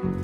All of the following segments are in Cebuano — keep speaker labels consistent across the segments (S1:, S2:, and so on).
S1: Matod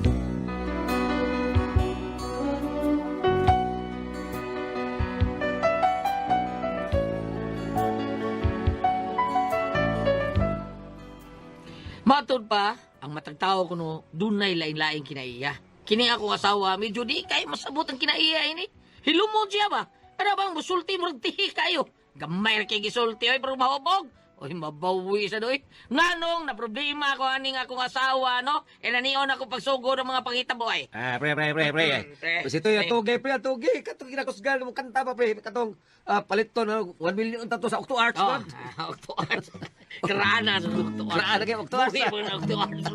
S1: pa, ang matag tao kuno dunay lain-laing kinaiya. Kini akong asawa, medyo di kay masabot ang kinaiya ini. Hilumon siya ba? Ano bang musulti murag tihi kayo? Gamay ra kay gisulti oy pero mahubog. Oy mabawi sa doy. Nganong na problema ko aning akong asawa no? E nanion ako pagsugod ng mga panghitabo ay.
S2: Ah, pre, pre, pre, pre.
S1: Pre.
S2: Kasi ito yung tugi, pre, tugi. Katong ginakusgan mo kanta pa, pre. Katong paliton, no? 1 million ang tato sa Octo Arts,
S1: Oh,
S2: man.
S1: Octo Arts. Krana sa Octo Arts.
S2: Krana kay Octo Arts,
S1: Buhi
S2: ah.
S1: mo na Octo Arts.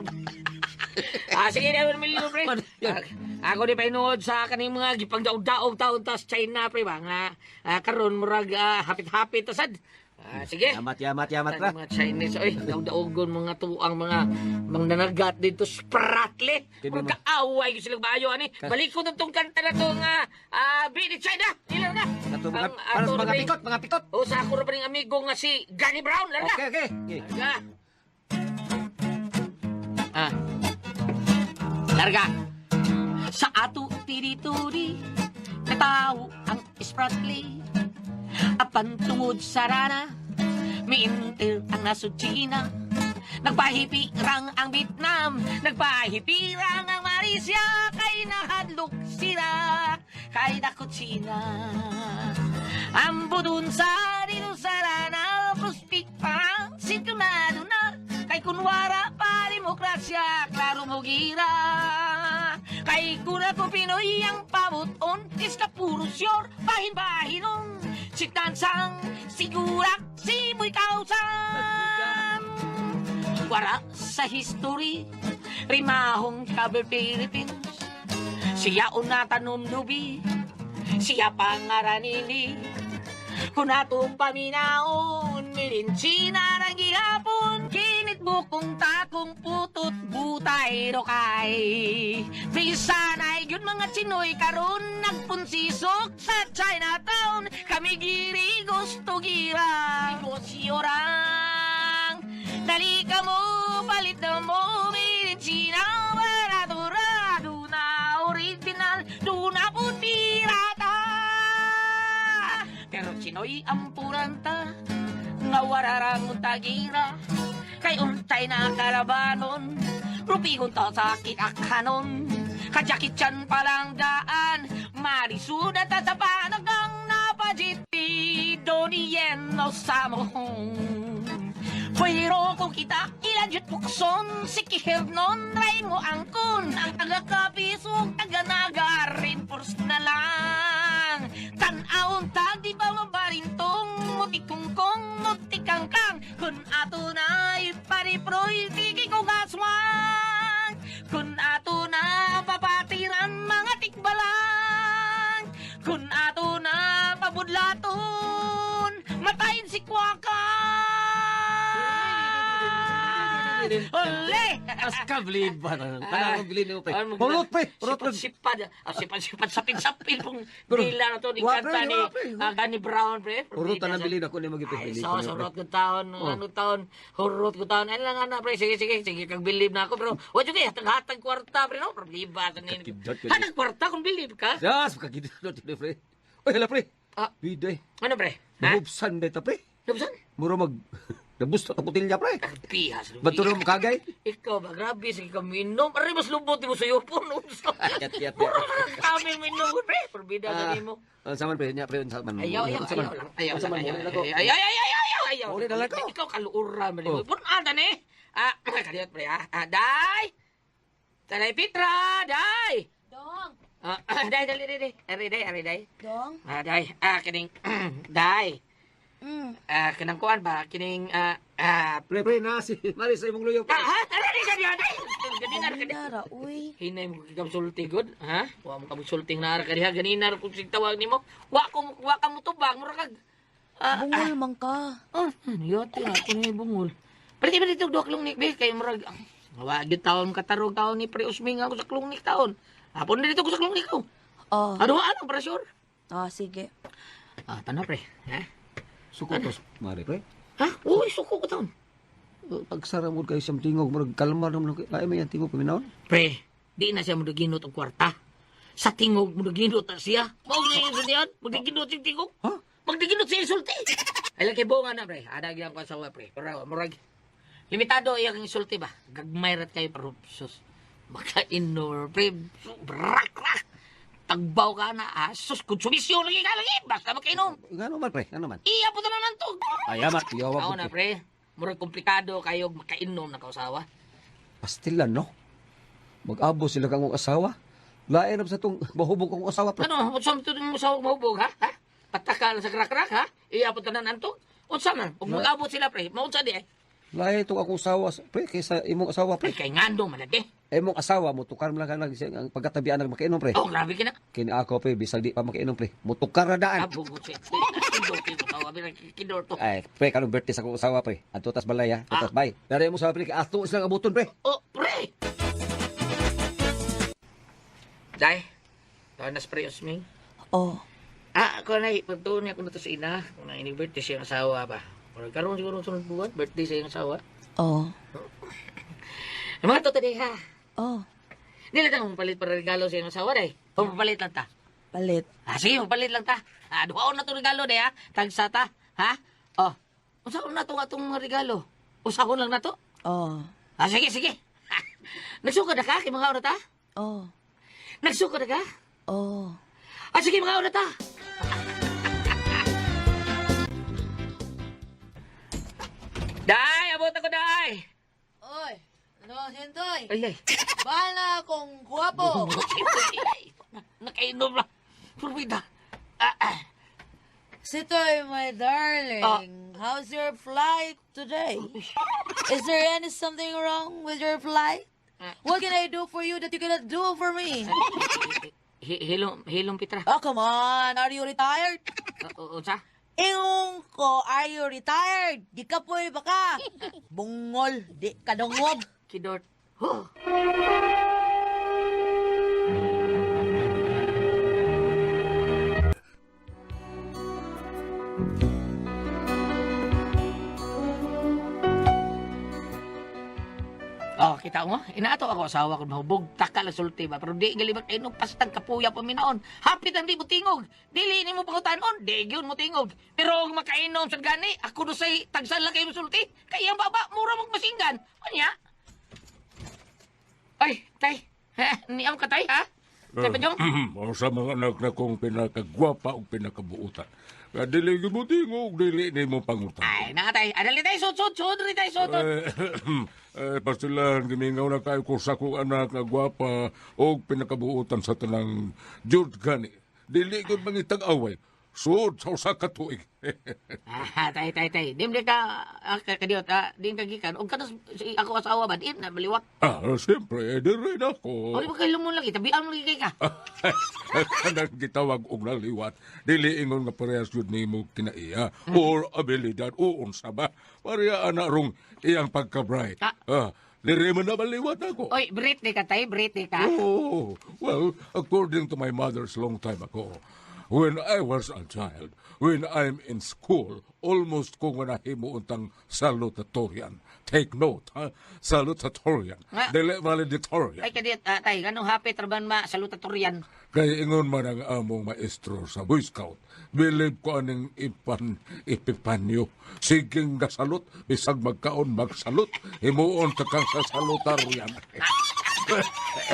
S1: Ah, sige na, 1 million, pre. Ah, ako di pa sa kaning mga gipagdaog-daog taon tas China, pre ba? Nga, karon murag hapit-hapit tasad. Ah, sige.
S2: Yamat, yamat, yamat, ra.
S1: Ang mga Chinese, oy, daog-daogon mga tuang mga mga nanagat dito Spratly.
S2: Kini
S1: Murag kaaway ko silang maayo ani. Balik ko na tong kanta na to nga Billy China. Ilan na.
S2: Katong mga,
S1: Ang
S2: para
S1: ato
S2: sa mga
S1: na
S2: pikot, mga pikot.
S1: O sa ako ra pa ning amigo nga si Gani Brown, larga.
S2: Okay. Okay.
S1: Larga. Ah. Larga. Sa ato tirituri, katawo ang Spratly. Apan tungod sa rana, miintil ang nasod China. Nagpahipirang ang Vietnam, nagpahipirang ang Malaysia, kay nahadlok sila, kay dakot sila. Ang budun sa dito sa rana, prospect pa, sintunado na, kay kunwara pa demokrasya, klaro mo gira. Kay kuna ko Pinoy ang pabuton, iska puro sure, bahin-bahinon, si Tansang, sigurak, si Boy Kausan. Wara sa history, rimahong kaber Philippines. Siya una tanom lubi, siya pangaranini. Kung atong paminaon, milinchina ng gihapon, kinit bukong takong putot butay rokay. Bisan ay yun mga Chinoy karon nagpunsisok sa Chinatown, kami giri gusto gira. Negosyo rang, dali ka mo, palit na mo, milinchina, barato na original, duna po pirata. Pero Chinoy ang puranta, nga wararang tagira, kay untay na kalabanon, rupigon ta sa kitakanon, kajakit chan palang daan, marisuda ta sa panagang napajiti, Donnie Yen no samong. Pero kung kita ilan pukson, si Kihernon, ray mo angkon, ang taga-kapisog, taga-naga, reinforce na lang. Tan-aon ta, di ba mabarintong, mutikungkong, mutikangkang, kun ato na ipariproy, tiki ko gaswang. Kun ato na papatiran mga tikbalang, kun ato na pabudlaton, matayin si Kwaka. Ole!
S2: As ka, bilib ba? Kanang bilib mo, pre.
S1: Ano,
S2: Purot, pre. Purot, pre.
S1: Sipad, sipad, sipad, sapin, sapin pong
S2: Pero,
S1: dila na to ni
S2: wa,
S1: kanta
S2: pre,
S1: ni
S2: wa, pre.
S1: Gani Brown, pre.
S2: Purot na bilib ako ni magipit.
S1: Ay, so, surot ko taon, ano taon, hurot ko taon. Ano lang, ana, pre, sige, sige, sige, kag bilib na ako, pero, wa jud kay hatag-hatag kwarta, pre, no? Problema sa nini.
S2: Kakidot yun.
S1: Hatag kwarta kung bilib ka?
S2: Yes, kakidot yun, pre. Uy, hala, pre.
S1: Ah.
S2: Biday.
S1: Ano, pre? Ha?
S2: Nahubsan ba ito, pre?
S1: Nabsan?
S2: Muro mag... Nabus na kutilya, pre.
S1: Pihas.
S2: Ba't mo kagay?
S1: Ikaw ba, grabe, sige ka minom. Aray, mas lubot mo sa yupon.
S2: Yat, yat, yat.
S1: Muro kami minom, pre. Perbida sa nimo.
S2: Ang saman, pre. Nya, pre. Ang saman.
S1: Ayaw, ayaw,
S2: Ang saman.
S1: ayaw lang. Ayaw
S2: Ang
S1: lang,
S2: saman,
S1: ayaw,
S2: muli na ko.
S1: ayaw, ayaw, ayaw, ayaw, ayaw.
S2: Muli na lang ko.
S1: Ikaw kaluuran man.
S2: Oh.
S1: Pun ata ni. Ah, kadiyot pre ah. Ah, day. Tanay Petra, day.
S3: Dong!
S1: Ah, day, dali, dali, dali. Ari, day, ari, day.
S3: Dong?
S1: Ah, day. Ah, kining, day. Ah, kanang kuan ba? Kining,
S2: Pre, pre, na si Maris sa imong luyo, pre.
S1: ah, ha? Ari, ka diha, day. Ganina, ka diha.
S3: Nara, uy.
S1: Hinay mo kang sulti god, ha? Wa mo kang sulting na ara ka diha ganina ra kung tawag nimo. Wa ko wa ka mo tubag mura kag
S3: Bungol man ka.
S1: Oh, yote ako ni bungol. Pero di ba dito duha klungnik be kay murag wa gyud taon katarog taon ni Pre Usming ako sa klungnik taon. Hapon na dito ko sa klungnik ko.
S3: Oh.
S1: Ano ano para sure?
S3: Ah, sige.
S1: Ah, tanaw pre. Ha?
S2: Suko tos, Mari, pre.
S1: Ha? Uy, suko ko taon.
S2: Pagsara mo kay siyang tingog, murag kalma naman. Ay, may ang tingog, paminawon.
S1: Pre, Di na siya mudaginot og kwarta. Sa tingog mudaginot na siya. Mao na yung sultihan. Magdiginot siyang tingog.
S2: Ha?
S1: Magdiginot siya insulti. Ay lang kay bunga na, pre. Ada gyud ang asawa, pre. Pero murag limitado iyang insulti ba? Gagmay rat kayo pero sus. Makainor, pre. Brak, rak. Tagbaw ka na. Ah, sus, konsumisyon lagi ka lagi. Basta makainom.
S2: Ngano man, pre? Ngano man?
S1: Iya po na lang to.
S2: Ayamat, yawa
S1: Ako na, pre. Murag komplikado kayo makainom na kausawa.
S2: Pastilan, no? Mag-abo sila kang asawa. Lain na sa itong mahubog akong asawa, pre.
S1: Ano, unsa man to mo sa mahubog, ha? Ha? Pataka lang sa krak-krak, ha? Iya po tanan anto. Unsa man? Ug mag-abot sila, pre. Maunsa di eh.
S2: Lain itong akong asawa, pre, kaysa imong asawa,
S1: Pre,
S2: pre.
S1: kay ngando man lagi.
S2: Imong asawa, mutukar mo lang ka lang ang pagkatabian ng makainom, pre.
S1: Oh, grabe kina.
S2: Kini ako, pre, bisag di pa makainom, pre. Mutukar na daan.
S1: Abugot siya. Kidor kidor tawa kidor to.
S2: Ay, pre, kanong birthday sa akong asawa, pre. Ato tas balay, ha? Ato tas bay. Pero imong asawa, pre, kay ato silang abuton, pre.
S1: Oh, pre. Day. Tawa na spray usming.
S3: Oh.
S1: Ah, ako na pagtuon niya ko na to sa ina. Kung na ini birthday siya ang asawa ba. Murag karon siguro sunod buwan birthday sa iyang asawa.
S3: Oh.
S1: Ang mga to today ha.
S3: Oh.
S1: Dili ta palit para regalo sa iyang asawa day. O papalit lang ta.
S3: Palit.
S1: Ah, sige, papalit lang ta. Ah, duhaon na to regalo day ha. Tagsa ta, ha? Oh. Usahon na to atong mga regalo. Usahon lang na to.
S3: Oh.
S1: Ah, sige, sige. Nagsukod na ka kay mga ta?
S3: Oh.
S1: Nagsukod na ka?
S3: Oh.
S1: Ah, sige, mga oras ta. Day, abot ako, day.
S3: Oy, ano, Hentoy?
S1: Ay, ay.
S3: Bahala akong guwapo.
S1: Ay, nakainom lang. Purbida. Ah, ah.
S3: Sitoy, my darling, how's your flight today? Is there any something wrong with your flight? What can I do for you that you cannot do for me?
S1: Hilom, hilom, Petra.
S3: Oh, come on. Are you retired?
S1: Unsa?
S3: Ingon ko, are you retired? Di ka po baka. Bungol, di ka dungog.
S1: Kidort. Huh. Oh, kita mo? Inaato ako asawa ko mahubog, taka lang sulti ba? Pero di galibak inog pastang kapuya paminaon. Hapit ang di mo tingog. Dili ni mo pangutanon, di gyud mo tingog. Pero og makainom sad gani, ako do say tagsan lang kayo sulti. Kay ang baba mura mong masinggan. Unya? Ay, tay. Niam ka tay, ha? Tay pa jong?
S4: Ang sa mga anak na kong pinakagwapa o pinakabuutan. Kaya dili gyud mo tingog, dili ni mo pangutan.
S1: Ay, na tay. Adali tay, sud sud sud ri tay sud. sud.
S4: Eh, eh, pastilan, gimingaw na kayo ko sa akong anak nga gwapa o pinakabuutan sa tanang jud gani. Dili gyud mangitag away. Sud sa usa ka tuig.
S1: Ah, tay tay tay. Dim di ka ah, kadiot, ah, di ka gikan. Og kanos si ako asawa ba, di na baliwat.
S4: Ah, siyempre, eh, di rin ako.
S1: O di ba kayo lumon lagi, tabian mo lagi kay ka.
S4: Kanang gitawag og naliwat, dili ingon nga parehas jud nimo kinaiya or abilidad o unsa ba. Pareha ana rong iyang pagka-bright.
S1: Ah.
S4: Ah, diri man na maliwat ako.
S1: Oy, Brit di ka tay, Brit di ka.
S4: Oh, well, according to my mother's long time ago, when I was a child, when I'm in school, almost kung manahimo untang salutatorian. Take note, ha? Salutatorian.
S1: Ah.
S4: Dili valedictorian.
S1: Ay kadiot, ah, tay, ganong hapit raban ma salutatorian.
S4: Kay ingon man ang among maestro sa Boy Scout, bilib ko aning ipan ipipanyo. Siging gasalot, bisag magkaon magsalot, himuon ka kang sa salutarian.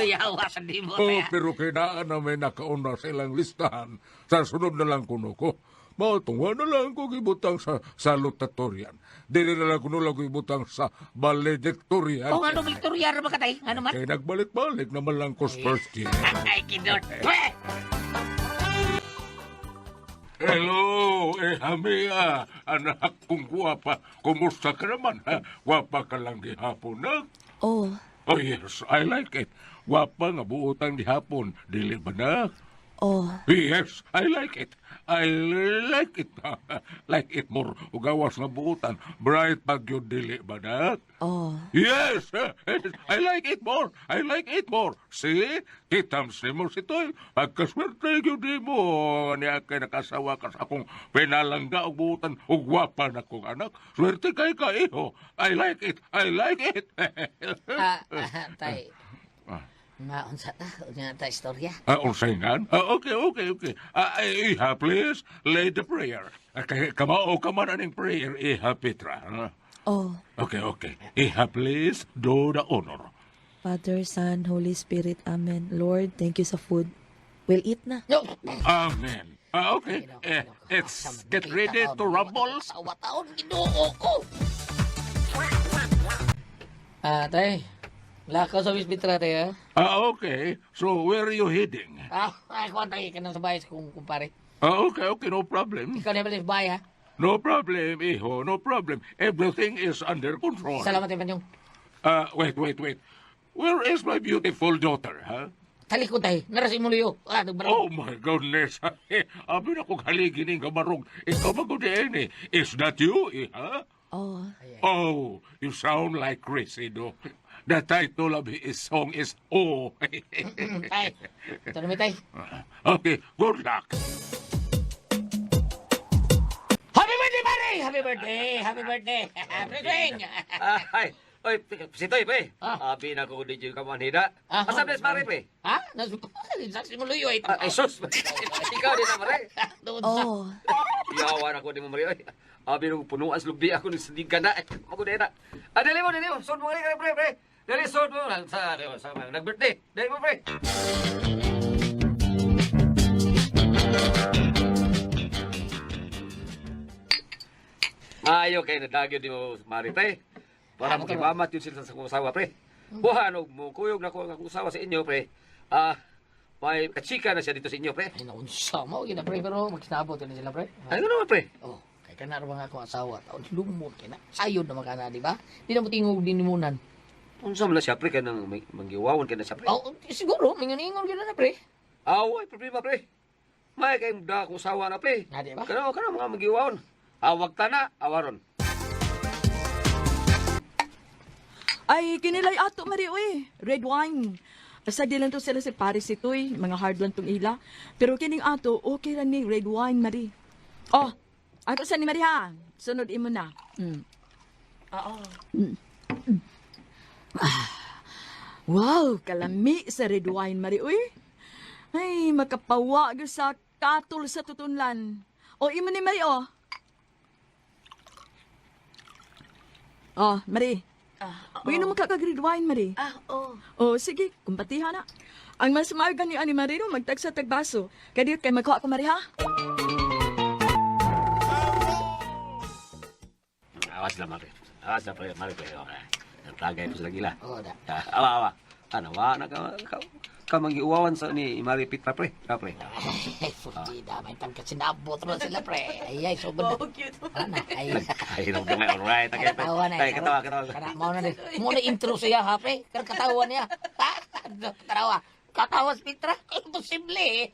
S1: Uy, awa sa di mo
S4: Oh,
S1: tay. Ah.
S4: pero kinaan na may nakaon na silang listahan. Sa sunod na lang kuno ko. Mao tungwa na lang ko gibutang sa salutatorian. Dili na lang kuno lang ko gibutang sa valedictorian.
S1: O ano Victoria ra ba ka tay? Ano man?
S4: Kay nagbalik-balik naman lang ko sa first year.
S1: Ay, kidot. Weh!
S4: Hello, eh, Hamia, anak kong guwapa. Kumusta ka naman, ha? Guwapa ka lang gihapon, na?
S3: Oh.
S4: Oh, yes, I like it. Guwapa nga buotang gihapon. Dili ba na?
S3: Oh.
S4: Yes, I like it. I like it. Like it more. Ugawas nga buotan. Bright pag yun, dili ba na?
S3: Oh.
S4: Yes, I like it more. I like it more. See? Kitams ni mo si Toy. Pagkaswerte yun di mo. Niya kay nakasawa ka sa akong pinalangga og buutan og gwapa na kong anak. Swerte kay ka, iho. I like it. I like it.
S1: Ah, ah, tay. Nga, unsa ta? Unsa ta istorya?
S4: Unsay nga? Okay. Iha, please, lay the prayer. Kay kamao ka man aning prayer, Iha Petra. Ah,
S3: Oh,
S4: Okay. Iha, please, do the honor.
S3: Father, Son, Holy Spirit, Amen. Lord, thank you sa food. We'll eat na.
S1: No.
S4: Amen. Okay. Let's get ready to rumble.
S1: Asawa taon, ginoo ko. Tay. Lakaw sa Wisbitra, tay, ha?
S4: Okay. So, where are you heading?
S1: Ay, kuwan tayo ka na sa bahay sa kong kumpare.
S4: Okay, no problem.
S1: Ikaw na pala sa bahay, ha?
S4: No problem, iho, no problem. Everything is under control.
S1: Salamat, Ipanyong.
S4: Wait. Where is my beautiful daughter, huh?
S1: Talikod, tay. Narasin mo liyo. Nagbarong.
S4: Oh my goodness. Abi na kong haligi ning kamarong. Ikaw ba kung eh? Is that you, iha?
S3: Oh,
S4: Oh, you sound like Chrissy, no? The title of his song is Oh.
S1: Tay. Ito naman, tay.
S4: Okay, good luck.
S1: Happy birthday, pare! Happy birthday! Happy birthday! Happy birthday!
S2: Ay, oy, sitoy, pre.
S1: Ah.
S2: Abi na ko di ka manhida.
S1: Ah.
S2: Asa bless mare, pre?
S1: Ha? Nasa mo liyo, ay.
S2: Ay, sus. Ikaw din na mare.
S1: Doon sa...
S3: oh.
S2: Yawa na ko di mo mare. Oy. Abi nung punuan sa lubi ako ng sinig na. Mago na. Dali mo, dali mo. Sod mo pre, pre, pre. Dali sod mo sa nag-birthday. Dali mo, pre. Maayo kay nadagyo di mo mare, pre. Para mo kimamat yun sila sa akong asawa, pre. Buhan og mo kuyog na ko ang akong asawa sa inyo, pre. May katsika na siya dito sa inyo, pre.
S1: Ay, naunsa mo. Gina, pre, pero magsinabot na sila, pre.
S2: Ano naman, pre?
S1: Oh, kay kana ra ba nga akong asawa taon lumot kay na. Sayod na makana, di ba? Di na mo tingog din nimunan.
S2: Unsa man na siya, pre, kanang manggiwawan ka na siya, pre.
S1: Oh, siguro mingon-ingon gyud na pre.
S2: Away, problema, pre. May kay da akong asawa na, pre.
S1: Na, di ba?
S2: Kana mga manggiwawan. Awag ta na, awaron.
S5: Ay, kinilay ato, Mari, uy. Red wine. Asa di lang to sila si Paris itoy, mga hard lang tong ila. Pero kining ato, okay ra ni red wine, Mari. Oh, ako sa ni Mari ha. Sunod imo na. Oo. Wow, kalami sa red wine, Mari, uy. Ay, makapawa gyud sa katol sa tutunlan. O, imo ni Mari, oh. Oh, Mari. Uy, mo ka kag red wine, Mari.
S3: Oh.
S5: Oh, sige, kumpatiha na. Ang mas maayo gani ani Mari no, magtagsa tagbaso. Kay kay magkuha ko Mari ha.
S2: Awas na, mare. Awas na, pre. Mare, pre. Okay. Tagay po sila gila.
S1: Oh, da.
S2: Awa, awa. Ano, wa na ka manggiuwawan sa ni Mari Pitra, pre. Ah, pre.
S1: Ay, puti da may tang kasinabot ra sila pre. Ay, ay, so oh,
S5: cute.
S1: Ana, ay.
S2: Ay, no, gamay. Alright. Okay, pre.
S1: Katawa na.
S2: Tay, katawa, katawa.
S1: Kana mao na din. Mo na intro siya ha pre. Kar katawa niya. Ha? Tarawa. Katawa si Petra. Imposible eh.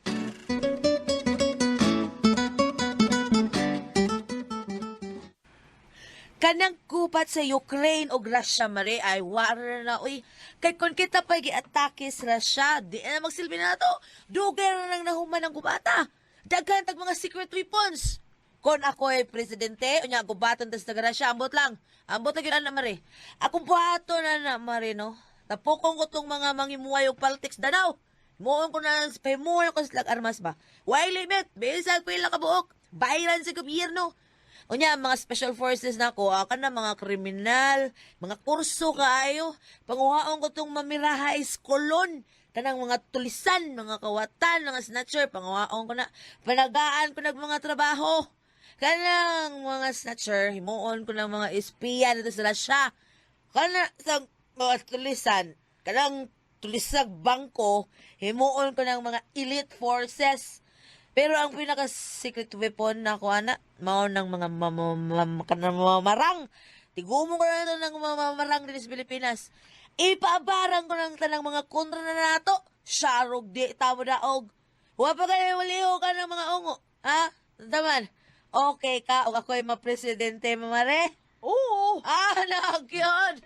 S3: Kanang kupat sa Ukraine o Russia, Mare, ay war na, uy. Kay kung kita pa giatake sa Russia, di na magsilbi na to. Dugay na nang nahuman ang gubata. Daghan tag mga secret weapons. Kon ako ay presidente, unya gubatan tas taga Russia, ambot lang. Ambot lang yun, ana, Mare. Akong buhato na na, Mare, no? Tapokong ko tong mga mangimuhay og politics danaw. Muon ko na, pahimuhay ko sila armas ba? Why limit? Bisag pila ka buok. Bayaran sa gobyerno. Unya, mga special forces na ko, kana mga kriminal, mga kurso kaayo. Panguhaon ko tong mamiraha eskolon. Kanang mga tulisan, mga kawatan, mga snatcher, panguhaon ko na. Panagaan ko nag mga trabaho. Kanang mga snatcher, himuon ko ng mga espiya dito sa Russia. Kana sa mga tulisan, kanang tulisag bangko, himuon ko ng mga elite forces. Pero ang pinaka secret weapon na ako ana, mao ng mga mamamarang. Tigumo ko na ito ng mamamarang din sa Pilipinas. Ipaabarang ko ng tanang mga kontra na nato. Sharog di tamo daog. Wa pa kayo maliho ka ng mga ungo. Ha? Taman. Okay ka o ako'y mapresidente, mamare?
S5: Oo.
S3: Ah, nagyod!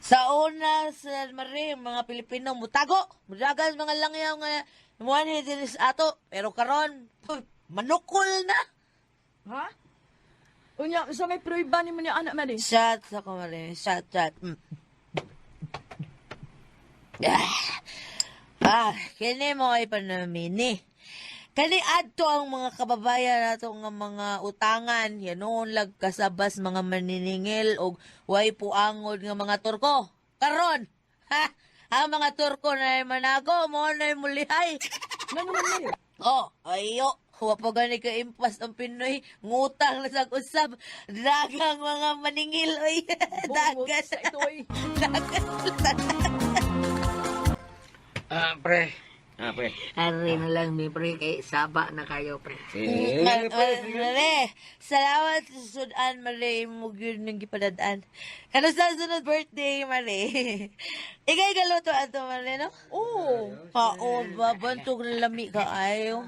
S3: Sa una sa Marie, mga Pilipino mutago, mudagan mga langyaw nga muanhi din sa ato, pero karon manukol na.
S5: Ha? Unya, sa may pruiba ni mo ni anak, Mari.
S3: Shot ako, Mare. Shot, shot. Ah, ah, kini mo ay panamini. Kani adto ang mga kababayan nato nga mga utangan, yanon lag kasabas mga maniningil og way puangod nga mga Turko. Karon, ha, ang mga Turko na manago mo na mulihay.
S5: Nga naman, Mari.
S3: Oh, ayo. Wa pa gani ka impas ang Pinoy. Ngutang na sa usab. Dagang mga maningil oy.
S5: Bungot
S3: Dagan.
S5: sa ito, oy.
S3: Dagan.
S1: Ah, pre.
S2: Ah, pre.
S1: Ari na lang mi pre kay saba na kayo pre.
S2: Sige, pre.
S3: Mare, salamat sa sudan, Mare. Mo gyud nang gipadad-an. Kano sa sunod birthday, Mare? Ikay galuto ato, Mare, no?
S5: Oo.
S3: Oo, ba, bantog na lami ka ayo.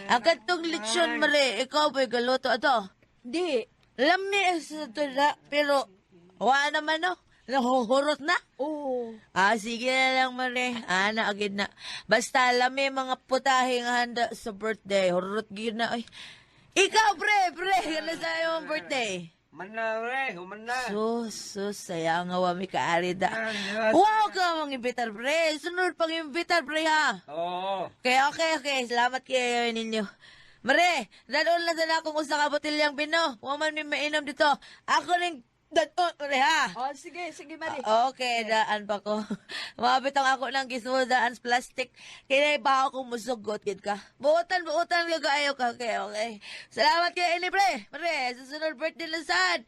S3: Ang katong lechon, Mare, ikaw ba'y galuto ato?
S5: Di.
S3: Lami sa tula, pero wa naman, no? Nahuhurot na.
S5: Oo.
S3: Ah, sige na lang, Mare. Ah, na, agad na. Basta lami mga putahe nga handa sa birthday. Hurot gyud na. Ay. Ikaw, pre, pre. Ano sa iyong birthday?
S2: Man na, pre. Human na.
S3: Sus, sus, saya nga wa mi kaari da. Wow ka mong imbitar, pre. Sunod pang imbitar, pre, ha?
S2: Oo.
S3: Okay, okay, okay. Salamat kayo ninyo. Mare, dadon lang sana akong usa ka botilyang bino. Wa man mi mainom dito. Ako ning dadon, pre, ha?
S5: Oh, sige, sige, Mari.
S3: Okay, daan pa ko. Mabit ang ako ng gismo daan sa plastic. Kaya ba ako musugot gid ka. Buotan, buotan ka kaayo ka. Okay, okay. Salamat kay Eli, pre. Pre, sa sunod birthday na saan.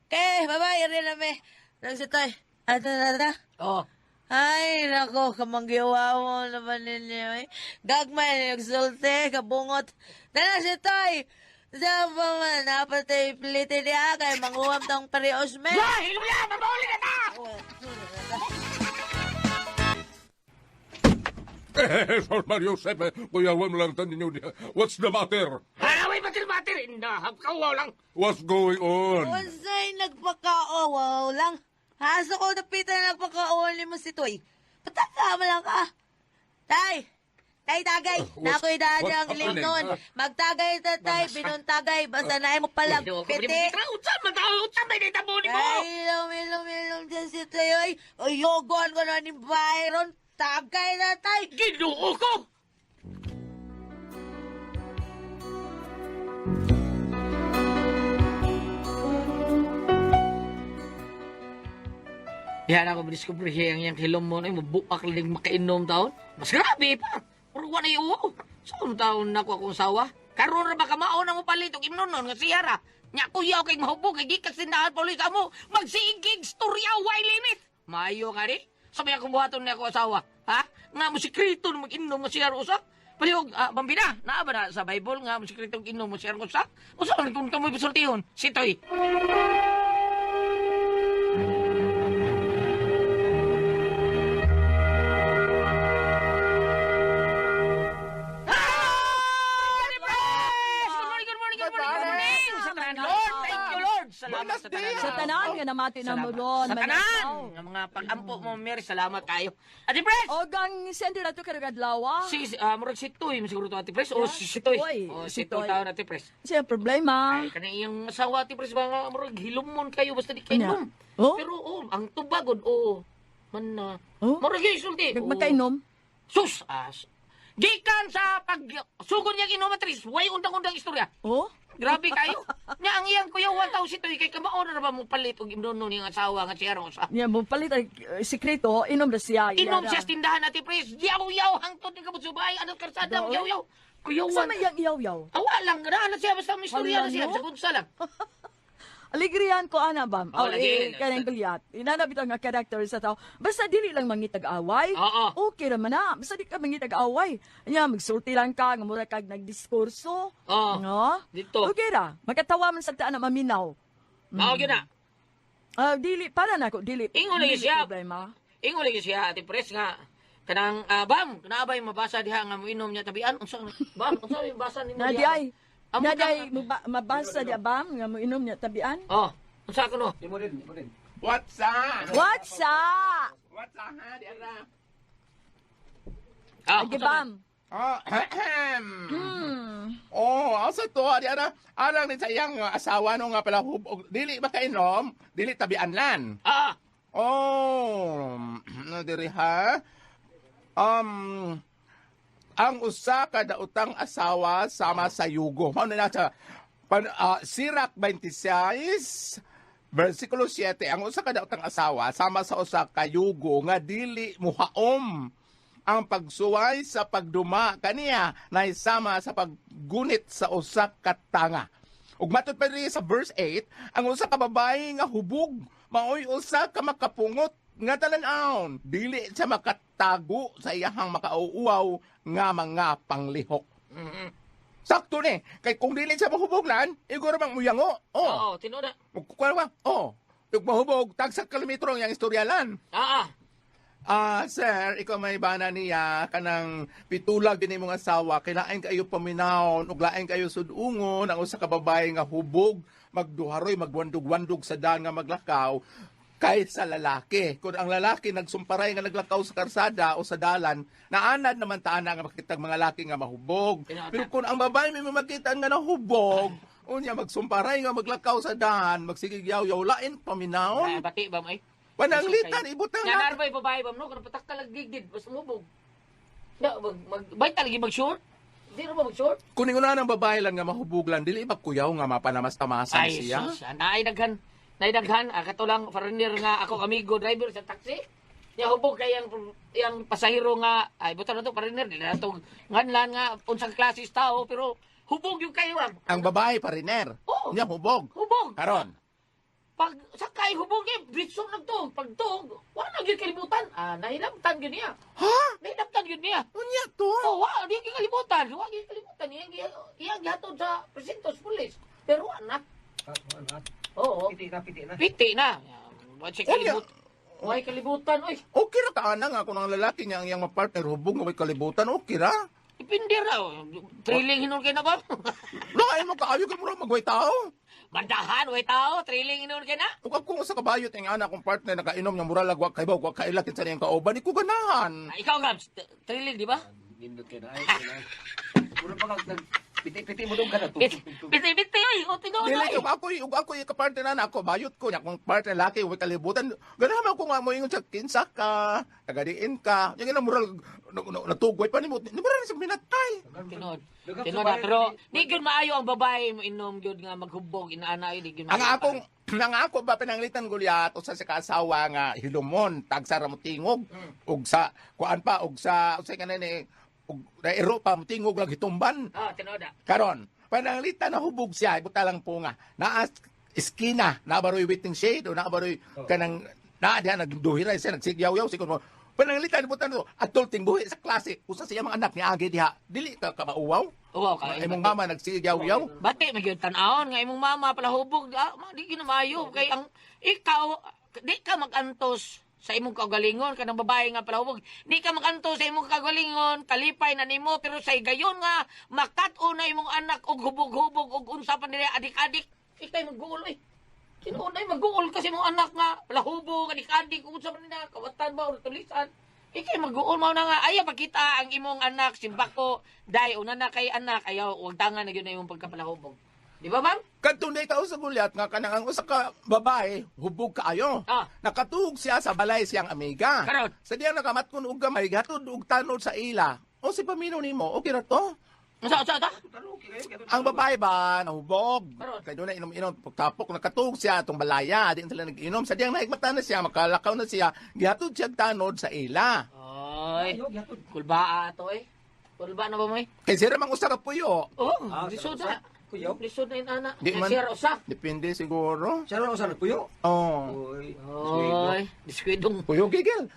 S3: Okay, bye-bye. Iri na me. Nagsitoy. Ato na na.
S1: Oh.
S3: Ay, nako, kamanggiwa mo naman ninyo eh. Gagmay, nagsulte, kabungot. Tara, sitoy! Sa pa man, napatay plite niya kay manguwam tong pareos me.
S1: Ay, hilom ya, mabauli na ta.
S4: Eh, Sir Mario Sepe, kuya, wam lang tanin ninyo niya. What's the matter?
S1: Haraway batir-batir, inahap ka lang.
S4: What's going on?
S3: Unsay nagpakaawaw lang. Haso ko napitan na nagpakaawaw ni mo si Toy. Pataka mo lang ka. Tay! Tay, tagay! Nakoy daan
S4: what's
S3: ang
S4: happening?
S3: limnon. Magtagay ta, tay. Binuntagay. Basta na mo palag. Piti.
S1: Unsa man ta, unsa may nitabo nimo?
S3: Ay, ilom, ilom, ilom dyan si Toy. Ay, uyogon ko na ni Byron. Tagay na, tay.
S1: Ginoo ko. Yan ako madiscover ang iyang hilom mo na mabuak lang makainom taon. Mas grabe pa. Pero wala yung uwaw. Saan taon na ako akong sawa? Karon ra ba ka maon ang palit og imnonon nga siyara? Nya kuya kay mahubog kay gikas tindahan pulis amo magsiigig storya way limit. Maayo nga ri. Sabi ako buhaton niya ako asawa. Ha? Nga mo sikreto na mag-inom mo siya usa. Palihog, ah, bambina, naa ba na sa Bible nga mo sikreto inom mo siya usa? Usa man kung kamoy pasultihon. Sitoy. Good morning, good morning, good morning, good morning! Sa tanan, Lord, thank you, Lord! Salamat sa tanan.
S5: Sa tanan nga namati na mo ron.
S1: Sa tanan! Nga mga pag-ampo mo, Mary, salamat kayo. Ate Pres!
S5: O gang sender na to karong adlaw.
S1: Si, murag si Tuy, siguro to, Ate Pres. O si si Tuy.
S5: Tuy.
S1: O
S5: Si
S1: si Tuy
S5: Tuy.
S1: taon, Ate Pres.
S5: Siya problema.
S1: Ay, kanang iyang asawa, Ate Pres, ba nga, murag hilumon kayo, basta di kayo
S5: Anya?
S1: inom.
S5: Oh?
S1: Pero, oh, ang tubagod, oo. Man na.
S5: Oh?
S1: Murag yung isulti. Oo.
S5: Nagmakainom.
S1: Sus! As. Gikan sa pag sugod niya inom, Ate Pres, way undang-undang istorya.
S5: Oh?
S1: Grabe kayo. Nya ang iyang kuya 1,000 to kay kamao na ra ba mo palit og imnono niyang asawa nga siya Rosa.
S5: Niya mo palit ang sikreto, inom na siya.
S1: Inom
S5: Iyara.
S1: siya sa tindahan ati Pres. Yaw yaw hangtod ni kabot subay anong karsada
S5: Doon?
S1: yaw yaw. Kuya
S5: Sa
S1: wan.
S5: may yang iyaw-yaw.
S1: Awa lang na na siya basta may istorya
S5: Hala,
S1: na siya
S5: no?
S1: sa kunsa lang.
S5: Aligrihan ko ana ba?
S1: Oh, lagi.
S5: Eh, kanang Goliath. Inana bitaw nga character sa tao. Basta dili lang mangitag-away.
S1: Oo.
S5: Okay ra man na. Basta di ka mangitag-away. Nya magsulti lang ka nga mura kag nagdiskurso.
S1: Oo.
S5: No?
S1: Dito.
S5: Okay ra. Makatawa man sa taan na maminaw.
S1: Mao gyud na.
S5: Ah, dili para nako dili.
S1: Ingon lagi
S5: Dili
S1: siya.
S5: Problema.
S1: Ingon lagi siya ati Pres nga kanang bam naabay mabasa diha nga moinom niya tabian unsa bam unsa may basa nimo
S5: Na di
S1: diha?
S5: ay.
S1: Amo
S5: Na
S1: ka-
S5: di ay mabasa di bam nga moinom niya tabian.
S1: Oh, unsa kuno?
S2: Imo din, imo din.
S6: What's up?
S5: What's up?
S6: What's up, ha? Di ara.
S1: Ah,
S5: Agi
S1: unsa man?
S5: bam.
S6: Ah, Oh, asa to? Adi ara, arang ni sa iyang asawa no nga pala hubog. Dili ba kainom? Dili tabian lan.
S1: Ah,
S6: Oh, no diri ha. Um ang usa ka daotang asawa sama sa yugo. Mao na sa pan, Sirak 26 versikulo 7, ang usa ka daotang asawa sama sa usa ka yugo nga dili muhaom ang pagsuway sa pagduma kaniya nahisama sa paggunit sa usa ka tanga. Ug matud pa diri sa verse 8, ang usa ka babae nga hubog maoy usa ka makapungot nga talan-awon, dili siya makatago sa iyahang makauuaw nga mga panglihok. Sakto ni, kay kung dili siya mahubog lan, iguro bang muyango.
S1: oo,
S6: Oh.
S1: tinuod na.
S6: Kuan ba? Oh. Ug mahubog tagsak kilometro ang iyang istoryalan.
S1: Ah, ah.
S6: Ah, sir, ikaw may bana niya kanang pitulag din imong asawa, kailain kayo paminawon ug lain kayo sudungon ang usa ka babae nga hubog, magduharoy, magwandog-wandog sa daan nga maglakaw kaysa lalaki. Kung ang lalaki nagsumparay nga naglakaw sa karsada o sa dalan, naanad naman taana nga makita ang mga laki nga mahubog.
S1: Tinuod.
S6: Pero kung ang babae may makita nga nahubog, unya magsumparay nga maglakaw sa daan, magsigig yaw-yaw, lain paminawon.
S1: Ah, bati ba mo eh?
S6: Pananglitan, ibutang
S1: Nga
S6: na.
S1: narbay babae ba mo no? Kanang patak ka lang gigid, basta mubog. Na, mag, mag, bay talaga mag-short? Di na ba mag-short?
S6: Kung ingon ng babae lang nga mahubuglan, dili ba kuyaw nga mapanamas-tamasan
S1: Ay,
S6: siya?
S1: sus, ah, naay daghan. Naay daghan, ah, kato lang foreigner nga ako amigo driver sa taxi. Nya hubog kay yang yang pasahero nga ay buta na to foreigner di na to nganlan nga unsang klase tao pero hubog yung kayo ah.
S6: Ang babae pariner.
S1: Oo.
S6: Nya hubog.
S1: Hubog.
S6: Karon.
S1: Pag sakay hubog eh britso nagtuog pagtuog wa na gyud kalibutan. Ah, nahilamtan gyud niya.
S6: Ha?
S1: Nahilamtan gyud niya.
S6: Unya to?
S1: Oh, wa di gyud kalibutan. Wa gyud kalibutan iyang iyang gihatod sa presinto sa pulis. Pero wa na. Oo.
S2: Piti na, piti na.
S1: Piti na. Wa siya
S6: Unya.
S1: kalibutan. Way kalibutan oy.
S6: Okay ra ka ana nga kung ang lalaki niya ang iyang mapartner hubog nga way kalibutan, okay ra.
S1: Depende ra. Oh. Thrilling hinon kay na ba?
S6: Lain mo kaayo kay mura magway tao.
S1: Bandahan way tao, thrilling hinon kay na.
S6: Ug ako sa kabayot ang ana akong partner nakainom nga mura lag wa kay wa kaila kinsa niyang kauban, di ko ganahan.
S1: Ah, ikaw Gabs, thrilling di ba?
S2: Nindot kayo na. Ay, ay. Mura pa kag piti-piti mo dong ka na.
S1: Piti-piti oy, o tinuod
S6: Dili
S1: oy.
S6: ug ako ka partner na ako bayot ko nya akong partner laki way kalibutan. Ganahan man ko nga moingon sa kinsa ka, tagadiin ka. Yang ina moral natugway pa nimo. Ni mura na siya minatay.
S1: Tinuod. Tinuod na, pero di gyud maayo ang babae mo inom gyud nga maghubog inaana di gyud
S6: Ang
S1: maayo.
S6: akong ang ako ba pinanglitan gulyat usa sa kaasawa nga hilumon tagsa ra mo tingog ug sa kuan pa ug sa unsay kanay ni ug nairo pa mo tingog lang hitumban.
S1: Ah, tinuod na.
S6: Karon, pananglitan na hubog siya, ibuta lang po nga. Naa iskina, naa baroy waiting shade o naa baroy kanang naa diha nagduhiray siya nagsigyaw-yaw sikon mo. Pananglitan ibutan to, atol buhi sa klase, usa siya mga anak ni agi diha. Dili ka ka mauwaw.
S1: Uwaw ka.
S6: Imong mama nagsigyaw-yaw.
S1: Bati magyud tan-awon nga imong mama pala hubog, ah, ma, di gyud na maayo kay ang ikaw di ka magantos sa imong kaugalingon kanang babae nga pala hubog di ka magantos sa imong kaugalingon kalipay na nimo pero sa higayon nga makat-on na imong anak og hubog-hubog og unsa pa nila adik-adik ikay magguol oy. Tinuod ay magguol kasi imong anak nga palahubog adik-adik unsa pa nila kawatan ba o tulisan ikay magguol mao na nga ayaw pakita ang imong anak simbako dai una na kay anak ayaw wag tangan na gyud na imong pagkapalahubog, di ba ma'am?
S6: Kadtong day ka sa gulyat nga kanang ang usa ka babae hubog kaayo.
S1: Ah.
S6: Nakatuog siya sa balay siyang amiga.
S1: Karon.
S6: Sa diya nakamatkon og gamay gatod og tanod sa ila. O si pamino nimo, okay ra to.
S1: Unsa unsa unsa?
S6: Ang babae ba nahubog?
S1: Karon.
S6: Kay doon na inom-inom pagtapok nakatuog siya atong balaya, di sila nag-inom. Sa diyang nahigmata na siya, makalakaw na siya, gihatod siya og tanod sa ila.
S1: Oy, kulbaa to eh. Kulba na ba mo eh?
S6: Kay sira mang usa ka puyo.
S1: Oh,
S2: Ah,
S1: lisod
S2: sa-
S1: na.
S2: Kuyaw?
S1: Lisod na yun, ana.
S6: Di man.
S1: Sir, usa.
S6: Depende siguro.
S2: Siya rin usa nagpuyo.
S6: Oh.
S2: Oy.
S1: Oy, diskwidong.
S6: Puyo gigil.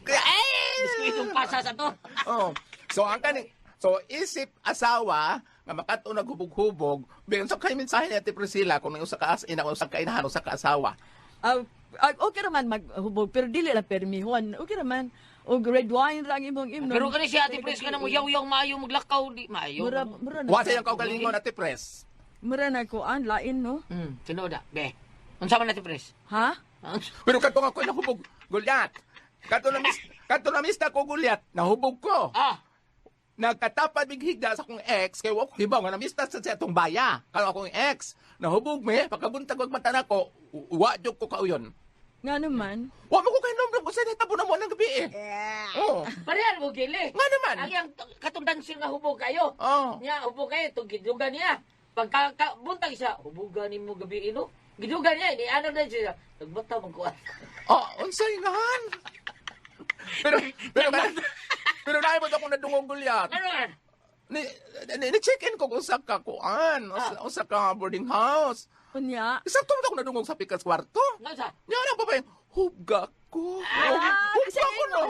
S1: Diskwidong pasa sa to.
S6: Oh. So ang kani So isip asawa nga makato naghubog-hubog, biyon sa kay mensahe ni Ate Priscilla kung usa ka as ina usa ka inahan usa ka asawa.
S5: Ah, ah, okay raman maghubog pero dili lang permihon. Okay raman og red wine ra ang imong imnon.
S1: Pero kani siya, Ate Pres, ka na mo yaw-yaw maayo maglakaw, di maayo.
S5: Mura mura na.
S6: Wa sa iyang kaugalingon Ate Pres.
S5: Mura na kuan lain no.
S1: Tinuod na. Be. Unsa man Ate Pres?
S5: Ha?
S6: Pero kadto nga ko nahubog gulyat. Kadto na mis kadto na mista ko gulyat, nahubog ko.
S1: Ah,
S6: Nagkatapad mig higda sa akong ex kay wa ko hibaw nga namista sa atong baya. Karon akong ex nahubog me pagkabuntag og mata nako, wa jud ko kauyon.
S5: Nga naman.
S6: Wa mo ko kay nombre kung sa hitabo na mo ng gabi eh. Oh.
S1: Parehan mo gili.
S6: Nga naman.
S1: Ang iyang katong dancing nga hubog kayo.
S6: Oh.
S1: Nya hubog kayo itong gidugan niya. Pagka ka, buntag siya, hubugan nimo gabi ino. Gidugan niya, ini ano na siya. Nagbata man ko.
S6: Oh, unsay ngahan? Pero pero pero naay mo akong nadungog gulyat.
S1: Ano man?
S6: Ni check-in ko kung sa ka kuan, usa ka boarding house.
S5: Unya.
S6: Isang tumod ako nadungog sa pikas kwarto.
S1: Ano sa?
S6: Nya na pa ba yung hubga ko?
S5: Ah,
S6: Hubga ko no.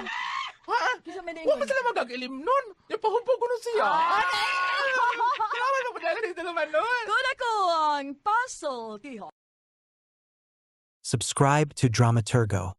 S6: Ha?
S5: Kisa may
S6: Wa man sila magagilim nun. Yung pahubog ko nun siya. Ah! Salamat mo padala dito naman nun.
S5: Kuna ko ang puzzle, tiho.
S7: Subscribe to Dramaturgo.